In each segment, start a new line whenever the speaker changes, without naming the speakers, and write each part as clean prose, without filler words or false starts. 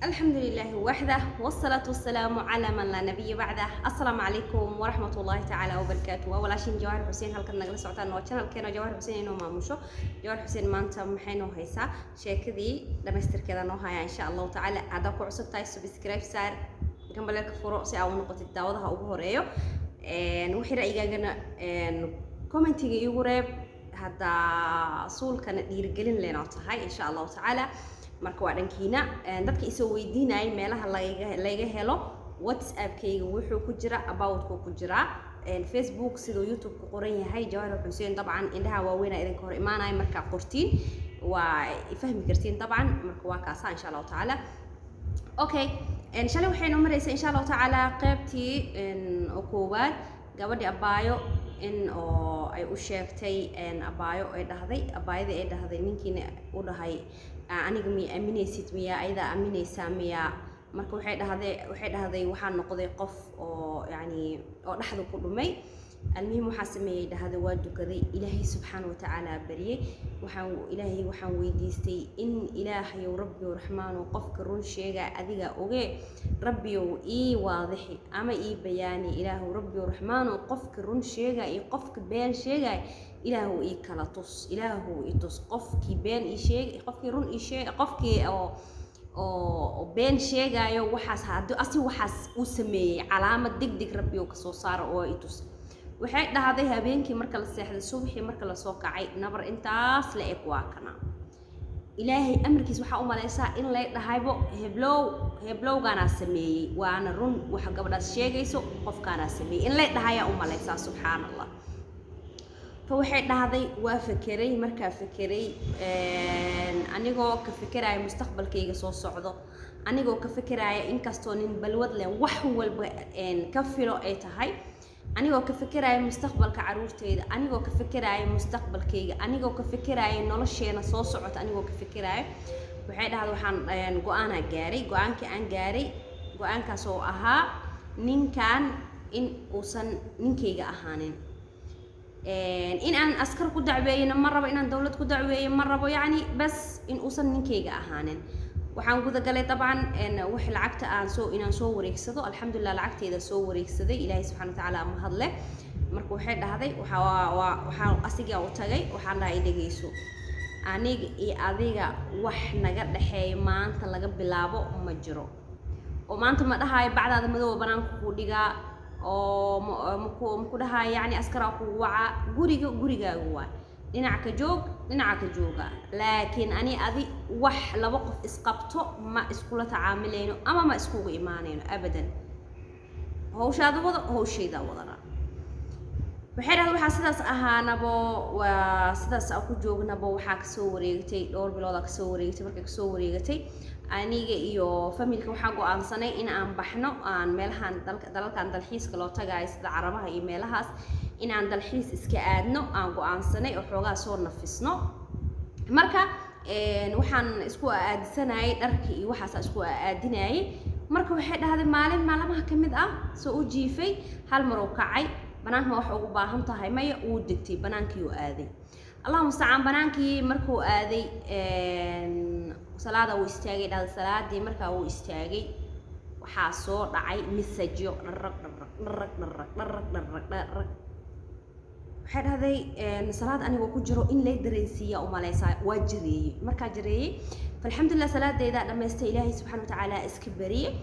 الحمد لله وحده، والصلاة والسلام على من لا نبي بعده. السلام عليكم ورحمة الله تعالى وبركاته. Waa walaashiin Jawaahir Xuseen. Halkan nagala socotaan waa channelkeena Jawaahir Xuseen inoo maamusho. Jawaahir Xuseen maanta maxay noo haysaa? Sheekadii dhamaystirkeeda noo haya, insha Allahu tacaala. Haddaa ku cusub tahay, subscribe saar, gambaleelka furo si aa u noqotid daawadaha ugu horeeyo. Wixii ra'yigaagana commentiga iigu reeb. Haddaa suulkana dhiirigelin leenoo tahay, insha Allahu tacaala. Marka waa dhankiina. Dadka isoo weydiinayay meelaha laga helo, WhatsAppkayga wuxuu ku jira aboutku ku jiraa, Facebook siduu YouTube ku qoran yahay, Jawaahir Xuseen. Dabcan indhaha waaweynaa idinka hor imaanaya markaa qortiin, waa fahmi kartiin dabcan. Marka waa kaasa, insha Allahu tacaala. Okay, shalay waxaynu maraysay, insha Allahu tacaala, qeybtii oo koowaad, gabadhii abaayo in oo ay u sheegtay abaayo ay dhahday, abaayadii ay dhahday ninkiina u dhahay, "Aniga miya aaminaysid? Miyaa ayadaa aaminaysaa miyaa?" Marka waxay dhahday waxaa noqday qof oo yacni oo dhexda ku dhumay. Almuhim, waxaa sameeyey, dhahday, waa dukaday, Ilaahay subxaana watacaala baryey. Waxaan Ilaahay waxaan weydiistay in Ilaahayow, Rabbiyow Raxmaanow, qofka run sheega adiga ogee, Rabbiyow ii waadixi ama ii bayaani. Ilaahow, Rabbiyow Raxmaanow, qofka run sheega iyo qofka been sheegaya Ilaahow ii kala tus, Ilaahow ii tus qofkii been ii sheeg, qofkii run ii sheeg, qofkii oo been sheegaayo. Waxaas haddii asi waxaas uu sameeyey, calaamad deg deg Rabbiyow kasoo saara oo i tus. Waxay dhahday habeenkii marka la seexday, subaxii marka lasoo kacay, nabar intaas la eg waa kana. Ilaahay amarkiis, waxaa u malaysaa in lay dhahaybo heblow heblowgaanaa sameeyey, waana run waxa gabadhaas sheegayso, qofkaanaa sameeyey in lay dhahayaa u malaysaa. Subxaan Allah. Fa waxay dhahday waa fekeray. Markaa fekeray, anigoo ka fekeraya mustaqbalkayga soo socdo, anigoo ka fekeraya inkastoo nin balwad leh wax walba ka filo ay tahay, anigoo ka fekeraya mustaqbalka caruurteyda, anigoo ka fekeraya mustaqbalkayga, anigoo ka fekeraya nolosheena soo socota, anigoo ka fekeraya, waxay dhahday waxaan go-aanaa gaaray. Go-aankii aan gaaray, go-aankaas oo ahaa ninkan in uusan ninkayga ahaanin, in aan askar ku dacweeyena ma rabo, inaan dowlad ku dacweeyo ma rabo, yacni bas in uusan ninkayga ahaanin. Waxaan gudagalay dabcan wax lacagta aan soo inaan soo wareegsado. Alxamdulilah, lacagteeda soo wareegsaday, Ilaahay subxana watacaala mahadle. Marka waxay dhahday waxaa waa waxaan asigaa u tagay, waxaan dhahay, "Dhegeyso, aniga iyo adiga wax naga dhexeeya maanta laga bilaabo ma jiro." Oo maanta ma dhahaayo bacdaada madooba banaanka kuu dhigaa, oo maku maku dhahaayo yacni askaraa kugu wacaa. Guriga gurigaaga waay, dhinac ka joog, dhinaca ka jooga, laakiin ani adi wax laba qof isqabto ma iskula tacaamilayno ama ma iskugu imaanayno abadan. Hawshaada wada, hawshaydaa wadana. Waxay dhahday waxaa sidaas ahaanabo, waa sidaas aan ku joognabo. Waxaa kasoo wareegtay dhowr biloodaa kasoo wareegtay. Markay kasoo wareegatay, aniga iyo familka waxaa go-aansanay in aan baxno, aan meelahan dalalkan dalxiiska loo tagaayo sida Carabaha iyo meelahaas in aan dalxiis iska aadno aan go-aansanay oo xoogaa soo nafisno. Marka waxaan isku aadisanayay dharkii iyo waxaasa isku aadinayay. Marka waxay dhahday maalin maalmaha ka mid ah soo u jiifay, hal mar uu kacay, "Banaanka ma wax ugu baahan tahay?" "Maya." Uu degtay, banaankii uu aaday. Allahu mustacaan. Banaankii markuu aaday, salaada uu istaagay. Dhahday salaadii markaa uu istaagay, waxaa soo dhacay message-yo, dharag dharag dharag dharag dharag dharag dharag. Waxay dhahday salaad anigoo ku jiro in lay dareensiiya umaleysaa, waa jareeyey. Markaa jareeyey, falxamdulilah, salaadeydaa dhammaystay, Ilaahay subxana watacaala iska bariyey.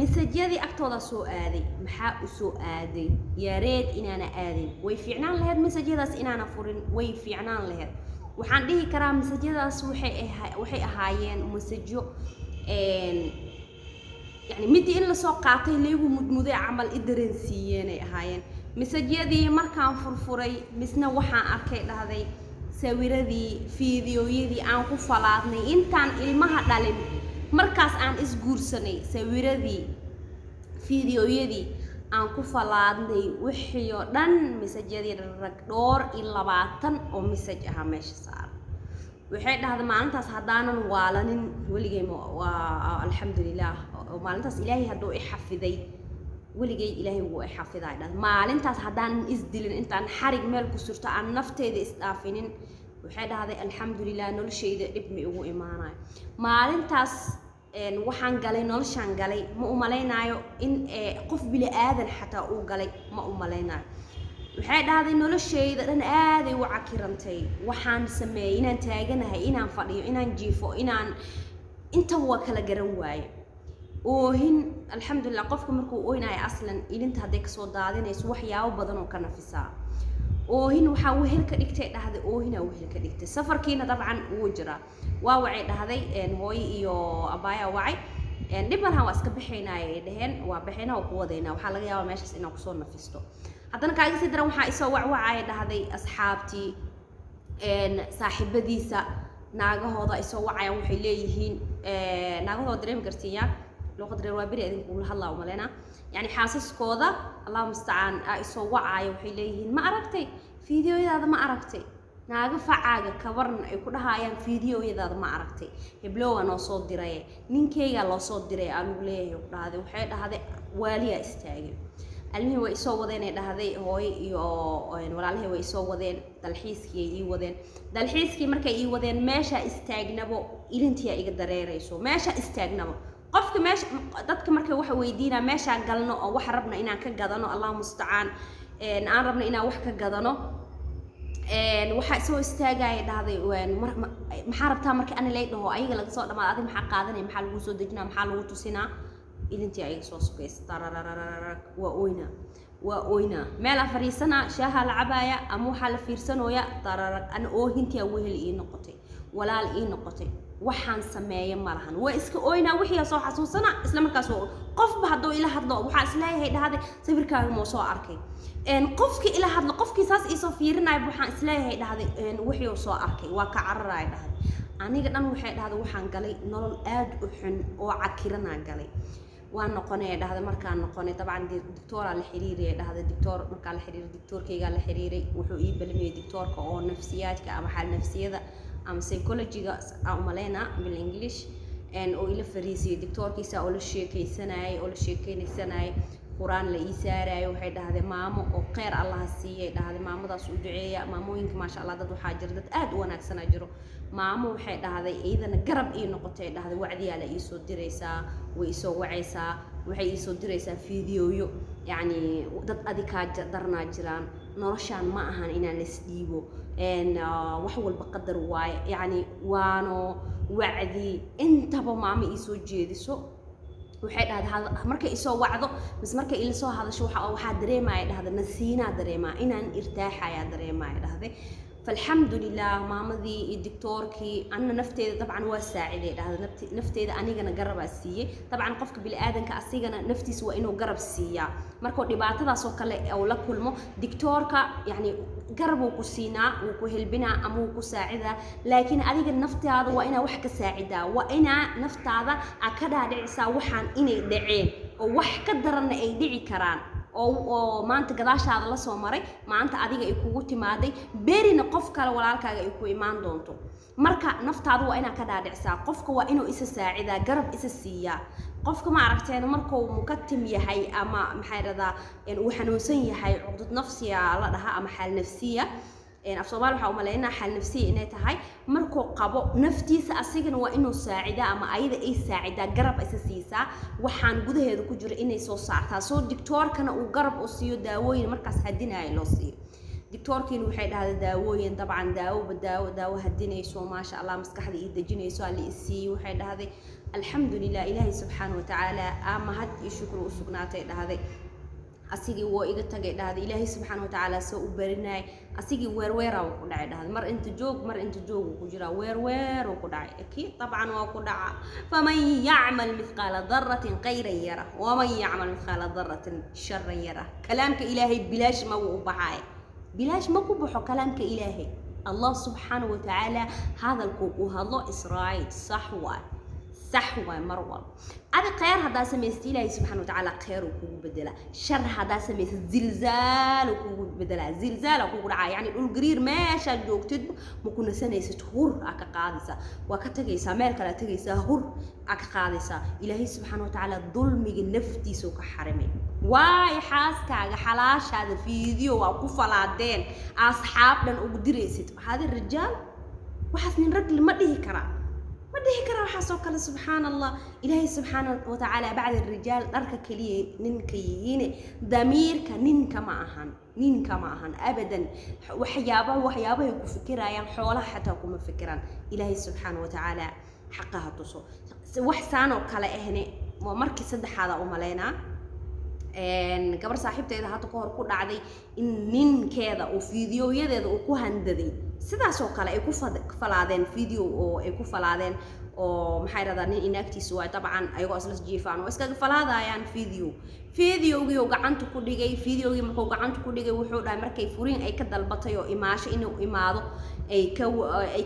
Message-yadii agtooda soo aaday, maxaa u soo aaday? Yareed inaana aadin way fiicnaan lahayd, message-yadaas inaana furin way fiicnaan lahayd. Waxaan dhihi karaa message-yadaas waxay ahaayeen message-yo yani midii in lasoo qaatay laygu mudmuday camal i dareensiiyeenay ahaayeen message-yadii. Markaan furfuray, misna waxaan arkay, dhahday, sawiradii, fiidiyooyadii aan ku falaadnay intaan ilmaha dhalin, markaas aan isguursanay, sawiradii, fiidiyooyadii aan ku falaadnay, wixii oo dhan, message-yadii rag dhowr iyo 20 oo message ahaa meesha saaran. Waxay dhahday maalintaas haddaanan waalanin weligay waa alxamdulilah. Oo maalintaas Ilaahay hadduu i xafiday, weligay Ilaahay wuu i xafiday, dhahday. Maalintaas haddaanan isdilin, intaan xarig meel ku surto aan nafteyda isdhaafinin, waxay dhahday alxamdulilah, noloshayda dhib ma igu imaanayo maalintaas. Waxaan galay, noloshaan galay, ma u malaynaayo in qof bili aadan xataa uu galay, ma u malaynaayo. Waxay dhahday, noloshayda dhan aaday u cakirantay. Waxaan sameeyey, inaan taaganahay, inaan fadhiyo, inaan jiifo, inaan intaba waa kala garan waaye. Oohin, alxamdulilah. Qofka markuu ooynayo, aslan ilinta hadday kasoo daadinayso, waxyaabo badan oo ka nafisaa. Oohin waxaa wehel ka dhigtay, dhahday, oohinaa wehel ka dhigtay. Safarkiina dabcan wuu jiraa. Waa wacay, dhahday, hooyo iyo abaayaa wacay. Dhib malahan, waa iska baxaynaa, ay dhaheen. Waa baxaynaa, waa ku wadaynaa, waxaa laga yaabaa meeshaas inaan kusoo nafisto. Haddana kaaga sii daran, waxaa isoo wacwacaya, dhahday, asxaabtii, saaxiibadiisa naagahooda isoo wacayaan. Waxay leeyihiin naagahooda, dareemi kartiin ya, luqad reer waa beri idinkugula hadlaa umaleynaa, yani xaasaskooda, Allahu mustacaan, aa isoo wacaya. Waxay leeyihiin, "Ma aragtay fiidiyoyadaada? Ma aragtay?" Naago facaaga kabarn ay ku dhahayaan, "Fiidiyoyadaada ma aragtay? Heblowaa noo soo diray, ninkeygaa loo soo diray," aa lagu leeyahay, ku dhahday. Waxay dhahday, waaliyaa istaagay. Almihii way isoo wadeen, ay dhahday, hooyo iyo walaalahay way isoo wadeen, dalxiiskii ay ii wadeen. Dalxiiskii markay ii wadeen, meeshaa istaagnabo ilintiyaa iga dareerayso. Meeshaa istaagnabo, qofka meesha, dadka markay waxa weydiinaa, meeshaa galno oo waxa rabna inaan ka gadano, Allahu mustacaan, aan rabno inaan wax ka gadano, waxaa soo istaagaya, dhahday, "Maxaa rabtaa?" Marka ani lay dhaho, ayaga laga soo dhamaado, "Adiga maxaa qaadanaya? Maxaa lagu soo dejinaa? Maxaa lagu tusinaa?" Ilintii ayaga soo sugaysa, tarararararag, waa oyna, waa oyna. Meelaa fadhiisanaa, shaahaa la cabaaya ama waxaa la fiirsanooya, tararag, ana oohintiyaa wehel ii noqotay, walaal ii noqotay. Waxaan sameeya ma lahan, waa iska ooynaa, wixii soo xasuusana isla markaas. Qofba hadduu ila hadlo, waxaa isleeyahay, dhahday, "Sawirkaaga moo soo arkay?" Qofkii ila hadlo, qofkii saas iisoo fiirinaya, waxaan isleeyahay, dhahday, wixii uu soo arkay. Waa ka cararaya, dhahday. Aniga dhan, waxay dhahday, waxaan galay nolol aad u xun oo cakiranaa galay. Waan noqonaya, dhahday. Markaan noqonay, dabcan doctoraa la xiriiraya, dhahday. Doctor markaa la xiriiray, doctorkaygaa la xiriiray, wuxuu ii balmiyey doctorka oo nafsiyaadka ama xaal nafsiyada ama psychologyga aan umaleynaa bil English, oo ila fariisiyey doctorkiisa, oo la sheekaysanayay, oo la sheekeynaysanayay, Qur-aan la ii saarayo. Waxay dhahday, maamo oo kheyr Allaha siiyay, dhahday, maamadaas u duceeya. Maamooyinka, maasha Allah, dad waxaa jira, dad aad u wanaagsanaa jiro. Maamo, waxay dhahday, iyadana garab ii noqotay, dhahday. Wacdiyaa la iisoo diraysaa, way isoo wacaysaa, waxay iisoo diraysaa fiidiyooyo, yacni dad adikaa darnaa jiraan, noloshaan ma ahan inaan laisdhiibo, wax walba qadar waaye, yacni waano, wacdi intaba maamo iisoo jeediso. Waxay dhahday, markay isoo wacdo mise markay ila soo hadasho, waxaa dareemaya, dhahday, nasiinaa dareemaa, inaan irtaaxayaa dareemaya, dhahday. Falxamdu lilah, maamadii iyo doctoorkii, anna nafteeda dabcan waa saaciday, dhahday. Nafteeda anigana garabaa siiyey. Dabcan qofka bini-aadanka asigana naftiisa waa inuu garab siiyaa markuu dhibaatadaas oo kale uu la kulmo. Doctoorka yacni garab uu ku siinaa, wuu ku helbinaa ama wuu ku saacidaa, laakiin adiga naftaada waa inaa wax ka saacidaa, waa inaa naftaada aa ka dhaadhicisaa waxaan inay dhaceen oo wax ka daranna ay dhici karaan, oo maanta gadaashaada la soo maray, maanta adiga ay kugu timaaday, berina qof kale walaalkaaga ay ku imaan doonto. Marka naftaada waa inaa ka dhaadhicsaa. Qofka waa inuu isa saacidaa, garab isa siiyaa. Qofka, ma aragteen, markuu mukatim yahay ama maxay dhahdaa, uu xanuunsan yahay, cuqdad nafsiya la dhahaa ama xaal nafsiya, af Soomaali waxaa umaleynaa xaal nafsiya inay tahay, markuu qabo, naftiisa asigana waa inuu saacidaa ama ayada ay saacidaa, garab isa siisaa, waxaan gudaheeda ku jiro inay soo saartaa, soo doctoorkana uu garab u siiyo, daawooyin markaas hadinaayo loo siiyo. Doctoorkiina, waxay dhahday, daawooyin, dabcan daawoba daawo, daawo hadinayso, maasha Allah, maskaxda ii dejinayso alla i siiyey. Waxay dhahday, alxamdulilah, Ilaahay subxaana watacaala aa mahad iyo shukri u sugnaatay, dhahday. Asigii woo iga tagay, dhahday. Ilaahay subxaana watacaala soo u barinayay. Asigii weerweeraa ku dhacay, dhahday. Mar inta joog, mar inta joog uu ku jiraa, weerweer uu ku dhacay. Akiid, dabcan waa ku dhaca. Faman yacmal mithqaala daratin khayran yara, waman yacmal mithqaala daratin sharan yara. Kalaamka Ilaahay bilaash ma wuu u baxaay, bilaash ma ku baxo kalaamka Ilaahay. Allah subxaana watacaala hadalkuu ku hadlo israa'iil sax waay, sax waay. Mar walba adi kheyr haddaa samaysta, Ilaahay subxana watacaala kheyr uu kugu bedelaa. Shar haddaa samaysta, zilzaal uu kugu bedelaa, zilzaal kugu dhacaa, yacni dhul gariir. Meeshaad joogtid ma ku nasanaysid, hur aa ka qaadaysaa, waa ka tagaysaa, meel kale aa tegaysaa, hur aa ka qaadaysaa. Ilaahay subxaana watacaala dulmiga naftiisa uu ka xarimay. Waayo, xaaskaaga xalaashaada fiidiyo waa ku falaadeen, asxaab dhan ugu diraysid, waxaad rijaal, waxaas nin rag ma dhihi karaa. Ma dhihi karaa waxaasoo kale? Subxaan Allah, Ilaahay subxaana watacaala bacd rijaal dharka keliya ninka yihiine, damiirka ninka ma ahan, ninka ma ahan abadan. Waxyaabahay ku fikirayaan xoolaha xataa kuma fikiraan. Ilaahay subxaana watacaala xaqaha tuso. Wax saan oo kale ahne waa markii saddexaada u malaynaa. Gabar saaxiibteeda hadda ka hor ku dhacday in ninkeeda uu fiidiyoyadeeda uu ku handaday, sidaasoo kale ay ku falaadeen video oo ay ku falaadeen oo maxay dhahdaa, nin inaagtiisu waa dabcan ayagoo isla jiifaan oo iskaga falaadayaan video. Videogii uu gacanta ku dhigay, videogii markuu gacanta ku dhigay, wuxuu dhahay markay furiin ay ka dalbatay oo imaasho inuu imaado ay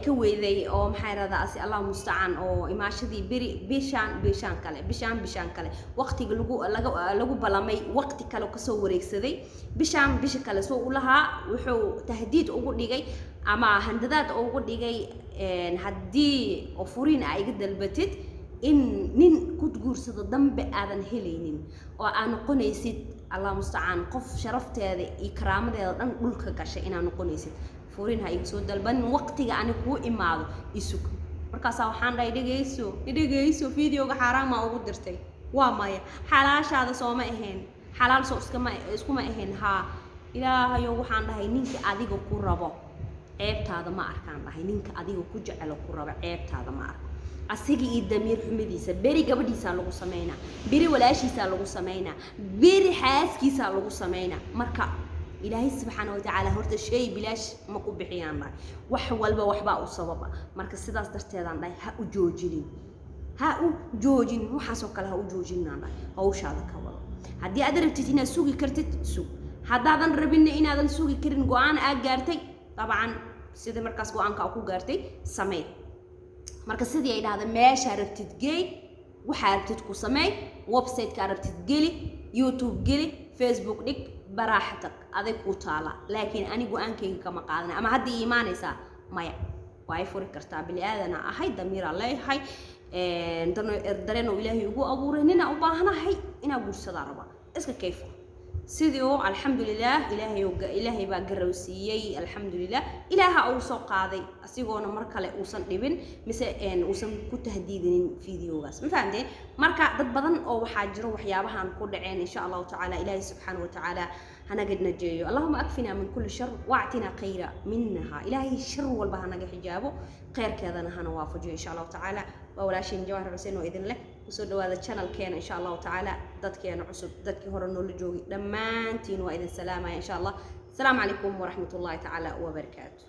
ka weyday oo maxay dhahdaa, asi Allah mustacaan, oo imaashadii beri bishaan bishaan kale, bishaan bishaan kale, waqtiga lagu laga lagu balamay waqti kale kasoo wareegsaday, bishaan bisha kale soo u lahaa, wuxuu tahdiid ugu dhigay ama handadaad ugu dhigay, haddii oo furiin aa iga dalbatid in nin ku guursado dambe aadan helaynin oo aa noqonaysid, Allah mustacaan, qof sharafteeda iyo karaamadeeda dhan dhulka gashay inaa noqonaysid. Furiin ha iga soo dalbanin, waqtiga ani kuu imaado isug. Markaasaa waxaan dhahay, dhegeyso, dhegeyso, videoga xaaraamaa ugu dirtay? Waa maya. Xalaashaada sooma ahayn? Xalaal soo iskama iskuma ahayn? Haa. Ilaahayo, waxaan dhahay, ninka adiga ku rabo ceebtaada ma arkaan dhahay. Ninka adiga ku jecelo, ku rabo, ceebtaada ma arko. Asiga iyo damiir xumidiisa, beri gabadhiisaa lagu sameynaa, beri walaashiisaa lagu sameynaa, beri xaaskiisaa lagu sameynaa. Marka Ilaahay subxaana watacaala horta shay bilaash ma ku bixiyaan dhahay. Wax walba waxbaa u sababa. Marka sidaas darteedaan dhahay, ha u joojinin, ha u joojinin waxaasoo kale, ha u joojinin dhahay. Hawshaada ka wado. Haddii aad rabtid inaad sugi kartid, sug. Haddaadan rabinna inaadan sugi karin, go-aan aad gaartay, dabcan sida markaas go-aanka ku gaartay samee. Marka sidii ay dhahda, meeshaa rabtid geey, waxaa rabtid ku sameey, website-kaa rabtid geli, YouTube geli, Facebook dhig, baraaxatag, aday kuu taala. Laakiin ani go-aankayga kama qaadana. Ama hadda ii imaanaysaa? Maya. Waa ay furi kartaa, bini aadana ahay, damiiraa leeyahay, dareen oo Ilaahay ugu abuuray. Ninaa u baahanahay inaa guursadaa raba, iska kayfo. Sidii oo alxamdulilah, Ilaahay Ilaahay baa garowsiiyey, alxamdulilah, Ilaaha uu soo qaaday asigoona mar kale uusan dhibin mise uusan ku tahdiidinin videogaas. Ma fahamteen? Marka dad badan oo waxaa jiro waxyaabahan ku dhaceen. Insha Allahu tacaala Ilaahay subxaana wa tacaala hanaga najeeyo. Allahuma akfina min kulli shar wactina khayra minha. Ilaahay shar walba hanaga xijaabo, khayrkeedana hana waafajiyo, insha Allahu tacaala. Waa walaashiin Jawahar Xuseen oo idin leh, kusoo dhawaada channelkeena, insha Allahu tacaala. Dadkeena cusub, dadkii hore noola joogay, dhammaantiin waa idin salaamaya, insha Allah. Asalaamu calaykum waraxmat ullahi tacaala wabarakaatu.